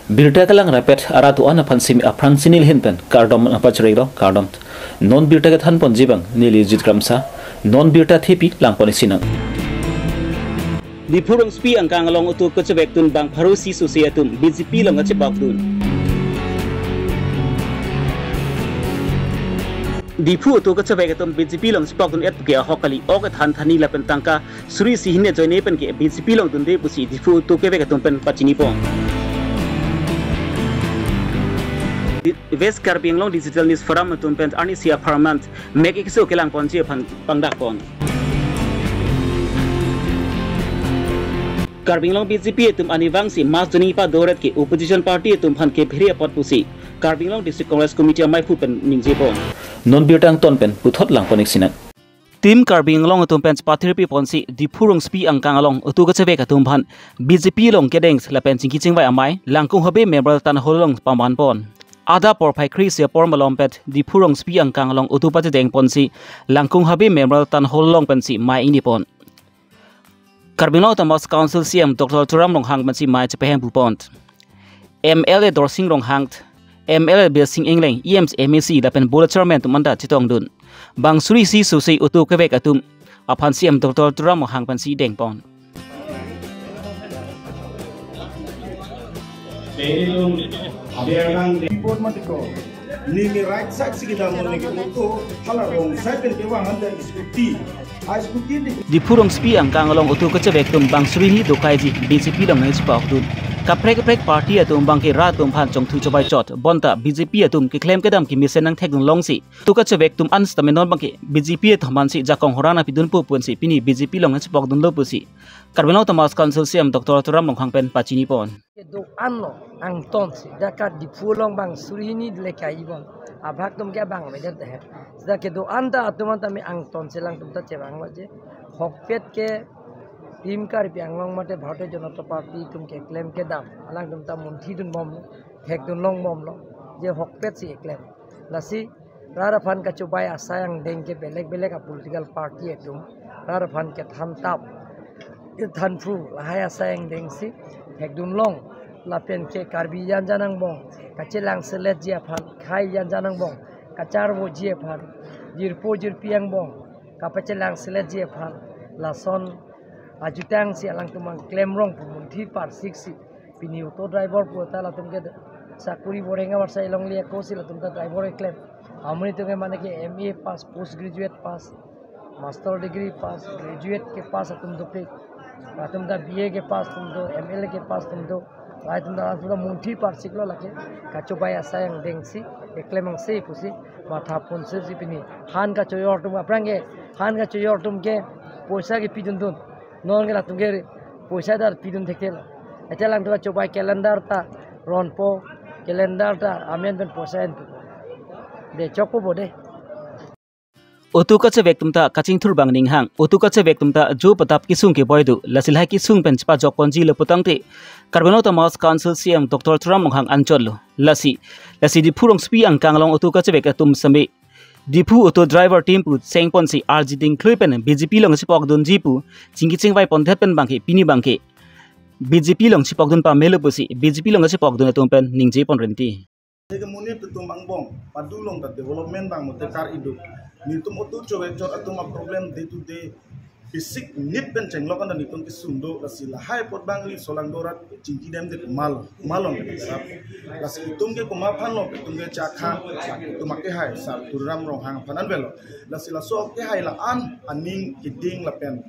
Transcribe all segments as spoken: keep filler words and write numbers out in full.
Birta kelang rapet arat do-an aphan simi aphrang chinine lahin pen kardom nangpachirilo, kardom. Non birta kethan ponji abang neli Jit Kramsa, non birta thepi lang pon isi nang. Diphu Rongsopi angkang along auto kachevek atum bang pharo isi sose atum B J P along kachepokdun. Diphu auto kachevek atum B J P along chepokdun-et pu ke ahok kali, ok than thani lapen tangka suri isi hini ajoine pen ke B J P along dunde pusi Diphu auto kevek atum pen pachini pon. West Karbi Anglong Digital News Forum atum pen arnisi apharman mek-ik keso kelang ponji aphan pangdak pon. Karbi Anglong B J P atum arnivang si mass joining pado-et ke opposition party atum aphan ke bhiri apot pusi Karbi Anglong District Congress Committee amaiphu pen ningje pon. Non birta angton pen puthot lang pon-ik isi nang. Team Karbi Anglong atum pen chepathirpi ponsi Diphu Rongsopi angkang along auto kachevek atum aphan B J P along kedeng lapen chingki chingvai amei Langkung Habe Memorial Town Hall along paman pon. Adap porphai kre-isi apor malom pen Diphu Rongsopi angkang along auto pachedeng ponsi Langkung Habe Memorial Town Hall along pensi mei ingni pon. Karbi Anglong Autonomous Council C E M Doctor Tuliram Ronghang pensi mei chepehem pu pon. M L A Dorsing Ronghang, M L A Birsing Engleng, E M C, M A C lapen Board Chairman atum anta chetongdun. Bang suri isi sose auto kevek atum aphan C E M Doctor Tuliram Ronghang pensi deng pon. Report mati ko. Neli right side si kedam, neli ke auto, hala wrong side pen kevang, anta scooty. Diphu Rongsopi angkang along auto kachevek atum bang suri hini dokaiji B J P along nangchepokdun. Kaprek kaprek party atum bang ke rat atum aphan chongthu chobai chot. Bonta B J P atum keklem kedam kemesen nangthekdun longsi auto kachevek atum an sitame non bang ke B J P atum aphansi jakong horang nangpidunpo pusi pini B J P along nangchepokdunlo pusi Karbi Anglong Autonomous Council C E M Doctor Tuliram Ronghang pen pachini pon. Kedo-an lo, angton si, dak ke Diphu along bang suri hini le kai bon. Abhag atum ke bang medet he. Sita kedo-an ta atum anta me angton si alangtum ta chevanglo je. Hokpet ke Team Karbi Anglong mate Bharatiya Janata Party atum keklem kedam alangtum ta munthi dunbomlo, thekdun longbomlo. Je hokpet si keklem. Lasi rat aphan kachobai asai angdeng ke belek belek a political party atum rat aphan kethan tap, kethan phu, lahai asai angdeng si thekdun long, lapen ke Karbi janjan angbong kachelang seletji aphan, khei janjan angbong kacharvoji aphan, jirpo jirpi angbong kapachelang seletji aphan, lason ajutang si alangtum angklem rong pu munthi parsik si. Pini auto driver pu ta latum ke sakuri boreng abar sai longle ako si latum ta driver keklem. Amonit atum ke mane ke M A pass, post graduate pass, master degree pass, graduate ke pass atum dopik. Latum ta B A ke pass atum do, M L A ke pass atum do. Latum ta latum ta munthi parsiklo lake. Kachobai asai angdeng si, keklem angse pusi, matha ponsi si pini. Han kachoyor atum aphrang ke, han kachoyor atum ke poisa kepidundun. Non ke latum ke poisa ta pidun thekthelo. Ete alangtum ta chobai calendar ta ronpo, calendar ta amen pen poisa enpo. De chokpo bo de. Auto kachevek atum ta kachingthur bang ninghang, auto kachevek atum ta jo padap kesung keboi do, lasi lahai kesung pen chepajok ponjilo putangte Karbi Anglong Autonomous Council C E M Doctor Tuliram Ronghang anchotlo. Lasi, lasi Diphu Rongsopi angkang along auto kachevek atum sitame Diphu auto driver team pu chengponsi arji dingklui pen B J P along chepokdunji pu chingki chingvai pondet pen bang ke pini bang ke B J P along chepokdun pamelo pusi B J P along chepokdun atum pen ningje pon renti. Ke monit atum angbong padu long ta development bang mote kar-idu. Nelitum auto chovek chot atum a problem day to day basic need pen chenglok an nelitum kesung do, lasi lahai apot bang neli solangdo rat chingki dem de komal, komal long ke sap. Lasi itum ke komat aphan long, itum ke chakha, itum akehai sap Tuliram Ronghang aphan an avelo. Lasi laso akehai la-an aning keding lapen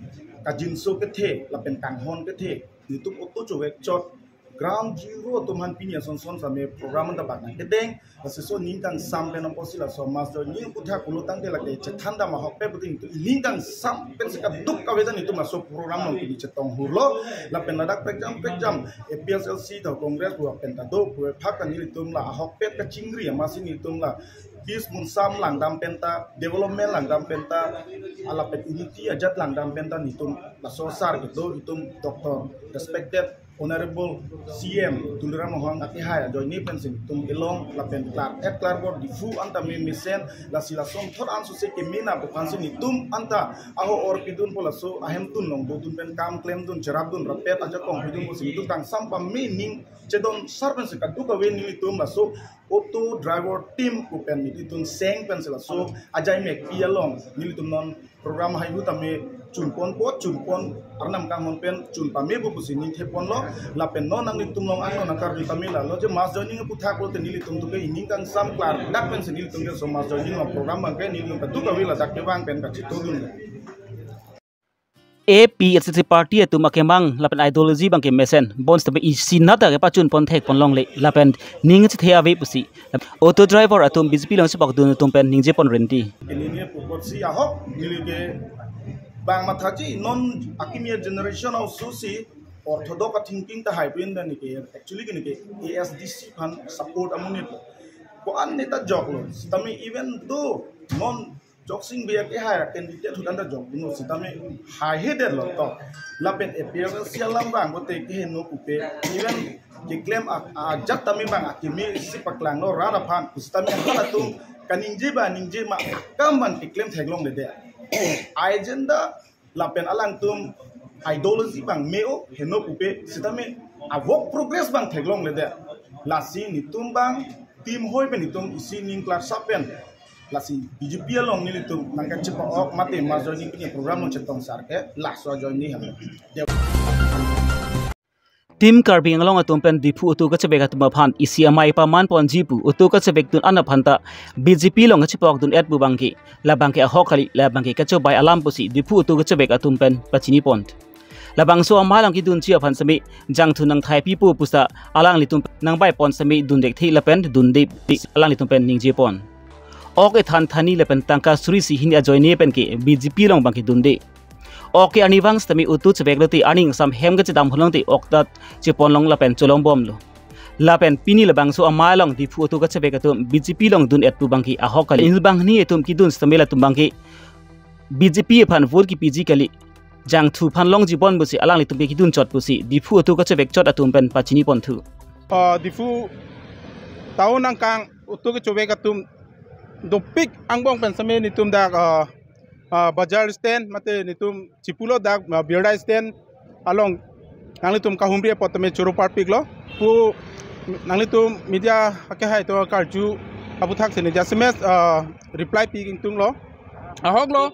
kajinso kethe lapen kanghon kethe nelitum auto chovek chot ground zero atum aphan pini ason son sitame program anta bak nangkedeng. Lasi laso aning kangsam pen apotsi laso mass joining aphuthak pulo tangte lake chethan dam ahokpet putin tu aning kangsam pen si kaduk kave ta nelitum laso program along pini chetong hurlo. Lapen ladak prekjam prekjam A P H L C ta Congress pu pen ta do pu phak ta nelitum la ahokpet kachingri amatsi nelitum la peace munsam langdam pen ta, development langdam pen ta, lapen unity ajat langdam pen ta nelitum laso sar kedo itum Doctor respected Honorable C M Tuliram Ronghang akehai ajoine pensi nelitum along lapen klar et klar bor Diphu anta me mesen, lasi lason thot an suse kemena aphan si nelitum anta aho or pidun po, laso ahemtun along dodun pen kam klemdun, cherapdun, rapet ajakong pidun pusi nelitum kangsam pame ning chedon sar pensi kadokave nelitum laso auto driver team pu pen nelitum seng pensi laso ajai mekpi along nelitum non program haihu tame chunpon po, chunpon arnam kanghon pen chun pame po pusi ning theponlo. Lapen non nanglitum along angno nangkarju tame lalo je mass joining aphuthak lote nelitum tuke ining kangsam klardak pensi nelitum ke so mass joining along program abangke nelitum kadokave ladak kevang pen kachitodun. A P H L C party atum akemang lapen ideology abangke mesen, bonsitame isi nata kepachunpon thekpon longle lapen ning chethe ave pusi auto driver atum B J P along chepokdun atum pen ningjepon renti. Neli apotsi ahok neli ke bang mathaji, non akimi generation aoso si orthodox a thinking ta haipin dan neke actually ke neke A S D C aphan support amonit ko-an neta joklo. Sitame even though non Joksing Bey akehai candidate ahut anta jokdunlo sitame haihedetlo to. Lapen A P H L C alam abang bote keheno pupe, even keklem a, ajat tame bang akimi si paklanglo rat aphan, sitame halatum kaningje ba ningje ma akam abang keklem theklongledet. Agenda lapen alangtum ideology abang me-o heno pupe, sitame a work progress abang theklongledet. Lasi nelitum abang team hoi pen nelitum isi ning klarsa pen lasi B J P along nelitum nangkachepa-ok mate mass joining pini program along chetong sar ke laso ajoine helo. Team Karbi Anglong atum pen Diphu auto kachevek atum aphan isi amei pamanponji pu auto kachevektun an aphan ta B J P along kachepokdun-et pu abangke labangke ahok kali, labangke kachobai alam pusi Diphu auto kachevek atum pen pachinipon. Labangso amei along kedunji aphan seme jangthu nangthai pipo pusi alanglitum nangbaipon seme dundekthe lapen dunde alanglitum pen ningjepon. Ok ethan thani lapen tangka suri isi hini ajoine penke B J P along abangke dunde. Ok ke arnivang sitame auto chevek lote arni ingsam hem kachedam hulongte ok ta cheponlong lapen cholongbomlo. Lapen pini labangso amei along Diphu auto kachevek atum B J P along dun-et pu abangke ahok kali. Inut banghini atum kedun sitame latum abangke B J P aphan vote kepiji kali, jangthu aphan longji bon pusi alanglitum ke kedun chot pusi Diphu auto kachevek chot atum pen pachiniponthu. Ah, Diphu town angkang auto kachevek atum dopik angbong pen seme nelitum dak, ah, ah, bazar stand mate nelitum chipulo dak, ah, Birla stand along nanglitum kahumri apot tame choro parpiklo. Pu nanglitum media akehai atum karju aphuthak si neli jasemet, ah, reply pi ingtunglo. Ahoklo,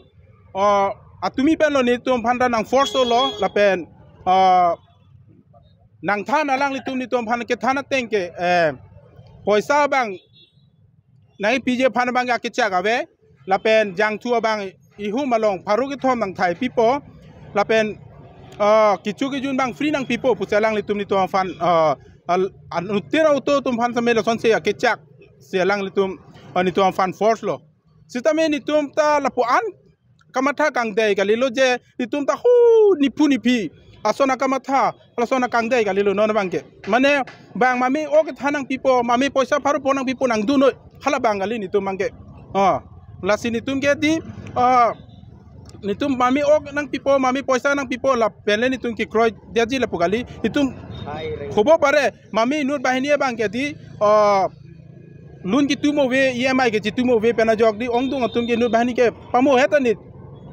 ah, atumi penlo nelitum aphan ta nang force lo lapen, ah, nangthan alanglitum nelitum aphan kethan ateng ke, eh, poisa abang nangpiji aphan abang akechak ave, lapen jangthu abang ihum along pharo kethom nangthai pipo, lapen, ah, kecho kejun abang free nangpipo pusi alanglitum nelitum aphan, ah, al-, anuttin auto atum aphan seme lasonsi akechak si alanglitum, ah, nelitum aphan force lo. Sitame nelitum ta lapu-an kamatha kangdei kalilo je nelitum ta hu niphu niphi ason akamatha, lason akangdei kalilo non abangke. Mane bang mame ok ethan nangpipo, mame poisa pharo pon nangpipo nangdun noi, hala abang kali nelitum abangke. Ah, lasi nelitum ke di, ah, nelitum mame ok nangpipo, mame poisa nangpipo lapen le nelitum kekroidetji lapu kali. Nelitum khobo pare, mame inut banghini abangke di, ah, loan ketum ave, E M I kechitum ave pen ajok di ongdung atum ke inut banghini ke pamohet anit.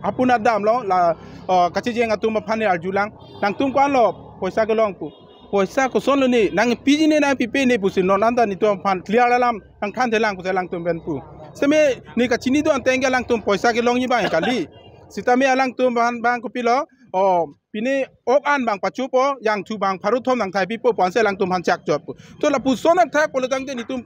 Apun adamlo la, ah, kachijeng atum aphan arjulang. Nangtum ko-anlo poisa kelong pu. Poisa kosonlo ne, nangpiji ne nangpipe ne pusi non anta nelitum aphan clear alam nangthanthelang pusi alangtum pen pu. Sitame ne kachinidun ateng ke alangtum poisa kelongji abang kali. Sitame alangtum aphan abang kopilo, oh, pine ok an abang pachopo, jangthu abang pharo thom nangthai pipo pu ansi alangtum aphan chak chot pu. To lapuson athak pulo tangte nelitum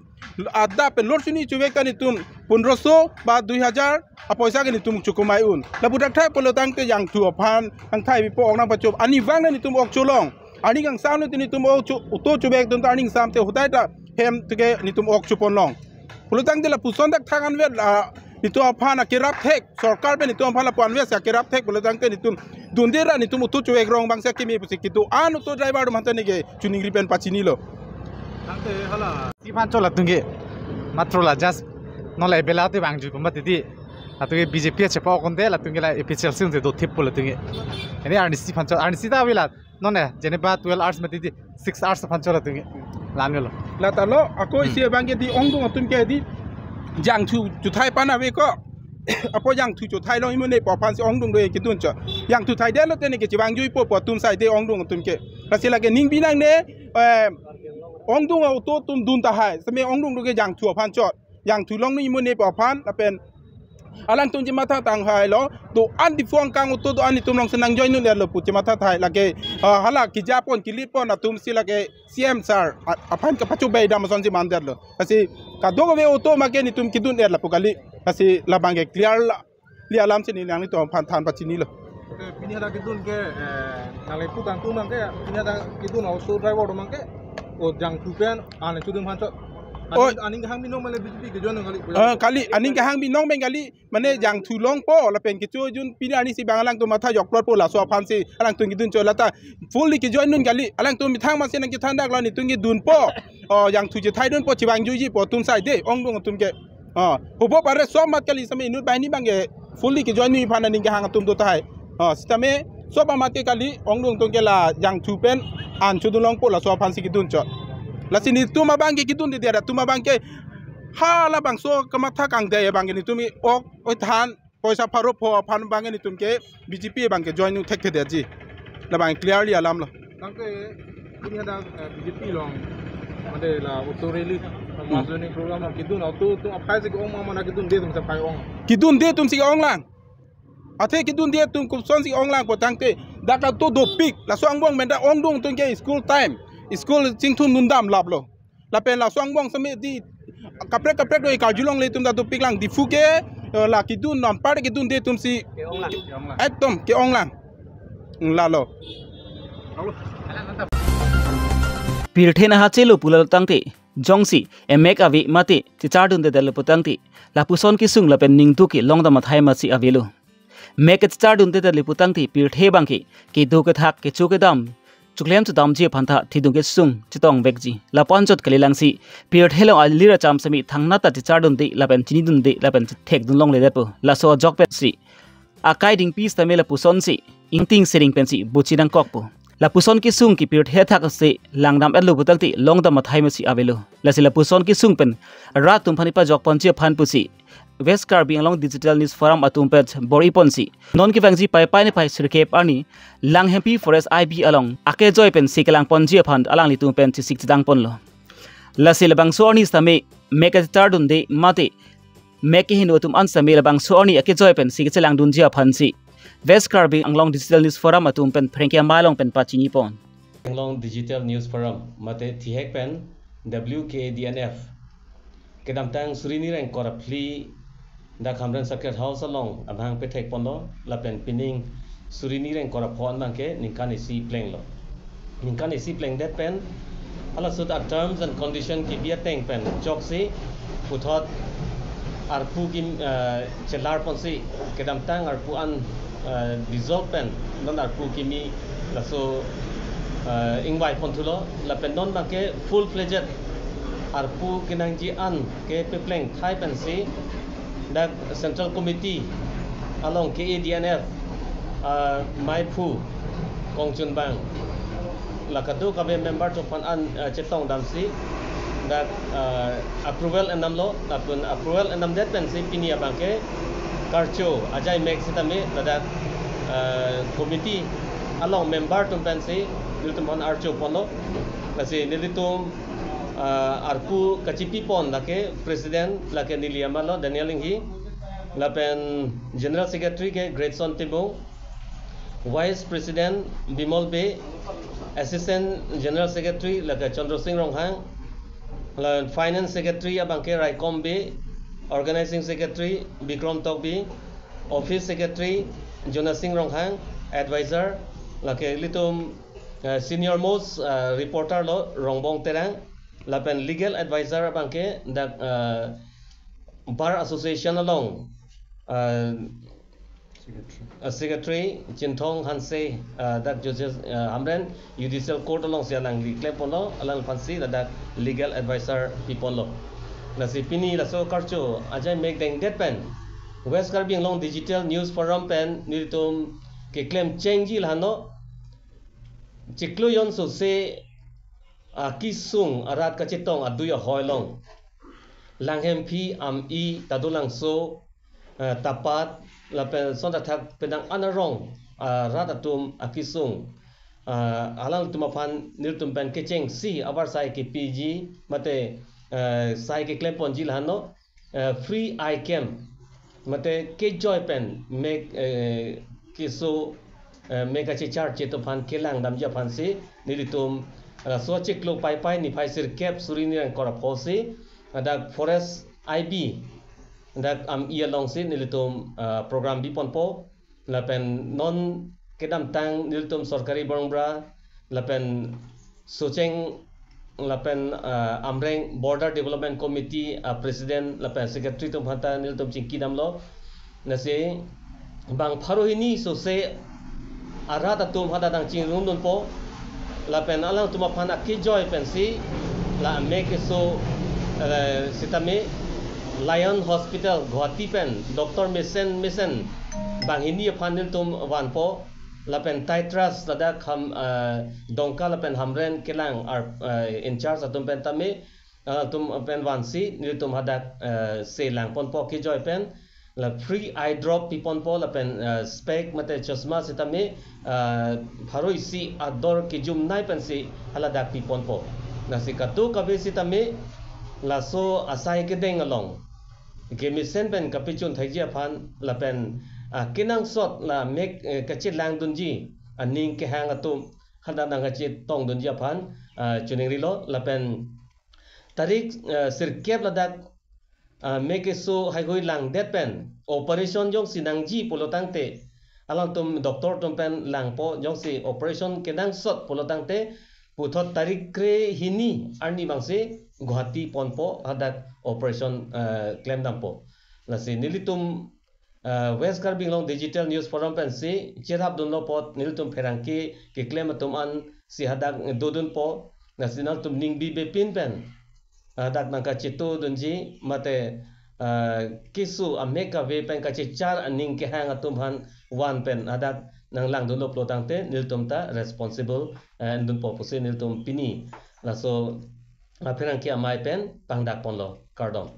adap pen lor suni chevek ta nelitum pondroso ba dui hajar apoisa ke nelitum chokomai un. Lapu thakthak pulo tangte jangthu aphan nangthai pipo, ok nangpachop. Arnivang nelitum ok cholong. Arni kangsam nelitum ok cho-, auto chevekdun ta arni ingsam te hodai ta hem tuke nelitum ok choponlong. Pulo tangte lapuson thakthak anvet, ah, nelitum aphan akerap thek, sorkar pen nelitum aphan lapu anvet si akerap thek pulo tangte nelitum dunde ra nelitum auto chevek rong abang si akeme pusi kedo-an auto driver atum aphan ta neke chuningri pen pachinilo. Tangte hala. Si aphan chot latum ke matro la just non la ebela te bangju puma titi. Latum ke B J P chepa konde latum ke la A P H L C unte dothip pulo latum ke. Ini arnisi aphan chot, arnisi ta avela. Non ya, jeneba twelve hours mati di six hours aphan chot atum ke. Lan lo. Lata lo, ako Hmm. isi abang ke di ongdung atum ke di jangthu chuthai pan ave ko. Apo jangthu chuthai long imune pu aphan si ongdung do kedun chot. Jangthu thaidetlo te ne kechevangjuipo pu atum sai de ongdung atum ke. Lasi lake ning binang ne, eh, ongdung auto atum dun tahai. Seme ongdung do ke jangthu aphan chot. Jangthu long nu imune pu aphan lapen alangtum chematha tang hai lo, do-an Diphu angkang auto do-an itum along si nang join un-etlo pu chematha tahai lake, ah, hala kejapon kelipon atum si lake C M sir a-, aphan kapachobei dam ason si mandetlo. Lasi kadokave auto make nitum kedun-et lapu kali. Lasi labang ke clear la. Li alam si ne nanglitum aphan than pachinilo. Oke, pini hadak kedun ke, eh, nangli putang tumang ke, pini hadak kedun auto driver tumang ke, o jangthu pen, an chudun aphan chot. Oi. Aning, aning kehang binong male B J P ke join kali. Eh, kali, aning kehang binong pen kali, mane jangthu longpo, lapen kecho jun pini arni si bang alangtum matha jokplotpo laso aphan si, alangtum kedun chot lata, fully ke join un kali, alangtum methang masi nang kethan dak lo nitum kedunpo, o jangthu chethai dunpo, chevangjuijipo, atum sai de, ongdung atum ke. Ah, hubo pare so mat kali same inut banghini abang ke fully ke join un aphan aning kehang atum do tahai. Ah, sitame so ba mat ke kali ongdung atum ke la jangthu pen an chudun longpo laso aphan si kedun chot. Lasi nitum abang ke kedunde dia atum abang ke hala bangso kamatha kangdei abang ke nitum ok oi than poisa pharo pho aphan abang ke nitum ke B J P abang ke join un thekthedetji. Labang clearly alam lo. Tangte pini hadak, eh, B J P along, mane la auto rally, Hmm. mass joining program along kedun auto atum aphai si ke-ong ma mane kedunde atum si aphai ong. Kedunde atum si ke-ong lang. Athe kedunde atum kopuson si ke-ong lang pu tangte dak auto dopik. Laso angbong pen dak ongdung atum ke school time, school chingthum nundam laplo. Lapen laso angbong seme di kaprek kaprek do karjulongle atum ta dopik lang Diphu ke, eh, la kedun anpar kedunde atum si ke-ong lang. Ekdom ke-ong lang. Lalo. Pirthe nahachelo pulo tangte, jongsi emek ave mate chechardundedetlo pu tangte, lapuson kesung lapen ningduk ke longdam athai masi avelo. Mek kechardundedetlo pu tangte pirthe abang ke kedo kethak kecho kedam, choklem chodamji aphan ta thidung kesung chetongvekji. Lapu anchot kali lang si pirthe along alir acham seme thangnat ta chechardunde lapen chinidunde lapen thekdun longledetpo. Laso ajok pensi akai dingpi sitame lapuson si ingting sering pensi buchi nangkokpo. Lapuson kesung ke pirthe athak si langdam-etlo pu tangte longdam athai masi avelo. Lasi lapuson kesung pen rat atum aphan ipajokponji aphan pusi West Karbi Anglong Digital News Forum atum pen bor-iponsi non kevangji Paipai niphai sirkep arni Langhempi Forest I B along akejoi pensi kelangponji aphan alanglitum pen chesik chedangponlo. Lasi labangso arni sitame mek kechardunde mate mek keheno atum an sitame labangso arni akejoi pensi kechelangdunji aphansi West Karbi Anglong Digital News Forum atum pen pherangke amei along pen pachinipon. Anglong Digital News Forum mate thihek pen W K D N F kedamtang suri hini ingkoi ra phli dak Hamren Circuit House along abang pethekponlo lapen pining suri hini ingkoi ra pho abang ke ningkan isi plenglo. Ningkan isi plengdet pen halaso a-terms and condition kebi ateng pen choksi puthot arpu kim, eh, chelarponsi kedamtang arpu an, eh, dissolve pen non arpu kimi laso, eh, ingvaiponthulo lapen non abang ke full fledged arpu kenangji an ke pepleng thai pensi dak Central Committee along K A D N F, ah, meiphu kongchunbang la kadokave member atum aphan an, ah, chetongdamsi dak, ah, approval enamlo, lapen approval enamdet pensi pini abang ke karcho ajai mek sitame ladak, ah, committee along member atum pensi nelitum aphan archoponlo. Lasi nelitum, ah, arpu kachipipon lake president lake neli amatlo Daniel Inghi, lapen General Secretary ke Greatson Timung, Vice President Bimol Bey, Assistant General Secretary lake Chandra Singh Ronghang, lapen Finance Secretary abang ke Raikom Bey, Organizing Secretary Bikrom Tokbi, Office Secretary Jonas Singh Ronghang, Advisor lake ilitum, eh, senior most, eh, reporter lo Rongbong Terang, lapen legal advisor abang ke dak, eh, Bar Association along, eh, Secretary. Eh, Secretary Chinthong Hanse, eh, dak Judicial, eh, Hamren Judicial Court alongsi alangli klemponlo, alangphansi ladak legal advisor piponlo. Lasi pini laso karcho ajai mek dengdet pen West Karbi Anglong Digital News Forum pen nelitum keklem chengji lahenlo. chiklo jon sose akesung arat kachetong adui ahoi along, Langhemphi, Ami, Tadulangso, eh, Tapat, lapen son athak penang an arong, ah, rat atum akesung, ah, alangtum aphan nelitum pen kechengsi avarsai kepiji, mate, eh, sai keklemponji lahenlo, eh, free eye camp, mate kejoi pen mek, eh, keso, eh, mek kachechar chito aphan kelang damji aphansi nelitum, eh, laso chiklo Paipai niphai sirkep suri hini ingkoi ra pho si, hadak Forest I B, hadak Ami alongsi nelitum, eh, program biponpo. Lapen non kedamtang nelitum sorkari bongbra, lapen Socheng, lapen, ah, Amreng Border Development Committee, ah, President lapen Secretary atum aphanta nelitum chingki damlo. Lasi bang pharo hini sose arat atum hadak nangchingrumdunpo. Lapen alangtum aphan akejoi pensi la mek keso, eh, sitame Lion Hospital Guwahati pen doctor mesen mesen banghini aphan nelitum vanpo. Lapen Titrus ladak Ham, eh, Dongka lapen Hamren kelang ar, eh, in charge atum pen tame, eh, atum pen vansi nelitum hadak, eh, se langponpo kejoi pen, la free eye drop piponpo lapen, eh, spec mate chosma sitame, eh, pharo isi ador kejumnei pensi haladak piponpo. Lasi kadokave sitame laso asai kedeng along kemesen pen kapachun thekji aphan lapen, ah, kenangsot la mek, eh, kachelangdunji aning kehang atum hadak nangkachetongdunji aphan, ah, chiningrilo. Lapen tarik, eh, sirkep ladak, ah, mek keso haihui langdet pen operation jongsi nangji pulo tangte, alangtum doctor atum pen langpo, jongsi operation kenangsot pulo tangte puthot tarik kre hini arni bangsi Guwahati ponpo, hadak operation, eh, klemdampo. Lasi nelitum, eh, West Karbi Anglong Digital News Forum pensi cherapdunlo apot nelitum pherangke keklem atum ansi hadak dodunpo. Lasi nangtum ning bibepin pen hadak nangkachetodunji mate, eh, keso amek kave pen kachechar aning kehang atum aphan van pen hadak nanglangdunlo pulo tangte nelitum ta responsible, eh, dunpo pusi nelitum pini laso, ah, pherangke amei pen pangdakponlo. Kardom.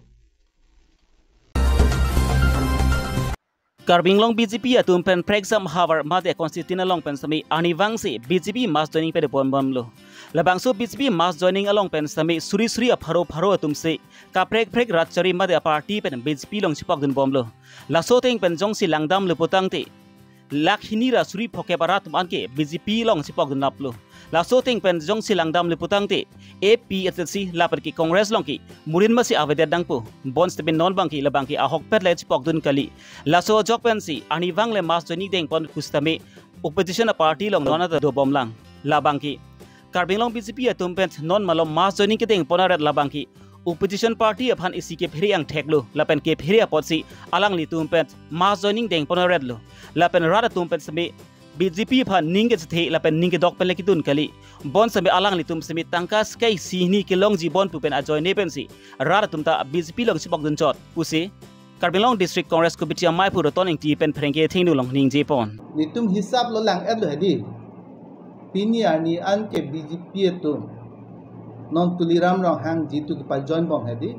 Karbi Anglong B J P atum pen prekjam havar mate constituency along pen sitame arnivang si B J P mass joining pede ponbomlo. Labangso B J P mass joining along pen sitame suri suri apharo pharo atum si kaprek prek rat chari mate aparty pen B J P along chepokdunbomlo. Laso ateng pen jongsi langdamlo pulo tangte lakh hini ra suri phokep arat atum anke B J P along chepokdunlaplo. Laso ateng pen jongsi langdamlo pulo tangte A P H L C lapen ke Congress along ke murin masi avedet nangpo. Bonsitame non abangke labangke ahokpet le chepokdun kali. Laso ajok pensi arnivang le mass joining dengpon pusitame opposition aparty along non ata dobomlang. Labangke Karbi Anglong B J P atum pen non malom mass joining kedengpon aret labangke opposition party aphan isi kephere angtheklo, lapen kephere apotsi alanglitum pen mass joining dengpon aretlo. Lapen rat atum pen sitame B J P aphan ning kechethe lapen ning kedok pen le kedun kali. Bonsitame alanglitum sitame tangka sika isi hini kelongji bon pu pen ajoine pensi rat atum ta B J P along chepokdunchot pusi Karbi Anglong District Congress Committee amei aphu Roton Ingti pen pherangke athengno along ningjepon. Netum hisap lo lang-etlo hedi. Pini arni anke B J P atum non Tuliram Ronghang jitu kepajoinbom hedi.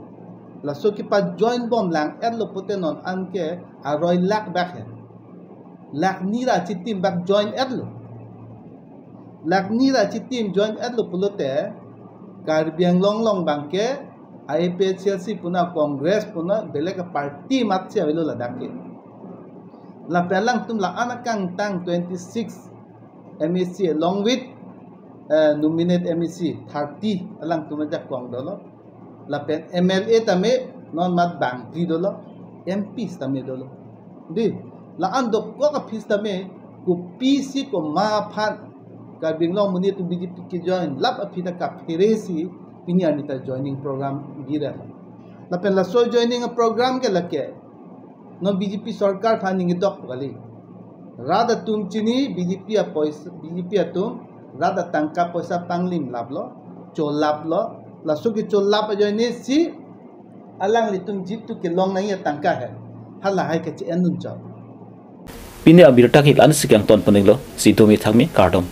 Laso kepajoinbom lang-etlo pute non anke aroi lakh bak he. Lakh ni ra chitim bak join-etlo. Lakh ni ra chitim join-etlo pulote Karbi Anglong along abangke A P H L C puna Congress puna belek party matsi avelo ladak ke. Lapen alangtum la-an akangtang twenty-six M A C along with, eh, nominate M A C thirty alangtum ajakong dolo. Lapen M L A tame non mat bangphli dolo, M P tame dolo. Di, la-an dokok aphi tame kopisi komat aphan Karbi Anglong amonit atum B J P kejoin lap aphi ta kaphere si pini arni ta joining program gira. Lapen laso joining program ke lake non B J P sorkar aphan ning kedok kali. Rat atum chini B J P apoisa, B J P atum rat atangka poisa panglim laplo, cholaplo, laso kecholap ajoine si alanglitum jitu kelong nangji atangka he. Halahai kache-endunchot. Pini abirta ke la-an si kangton poninglo, si domi thangmi kardom.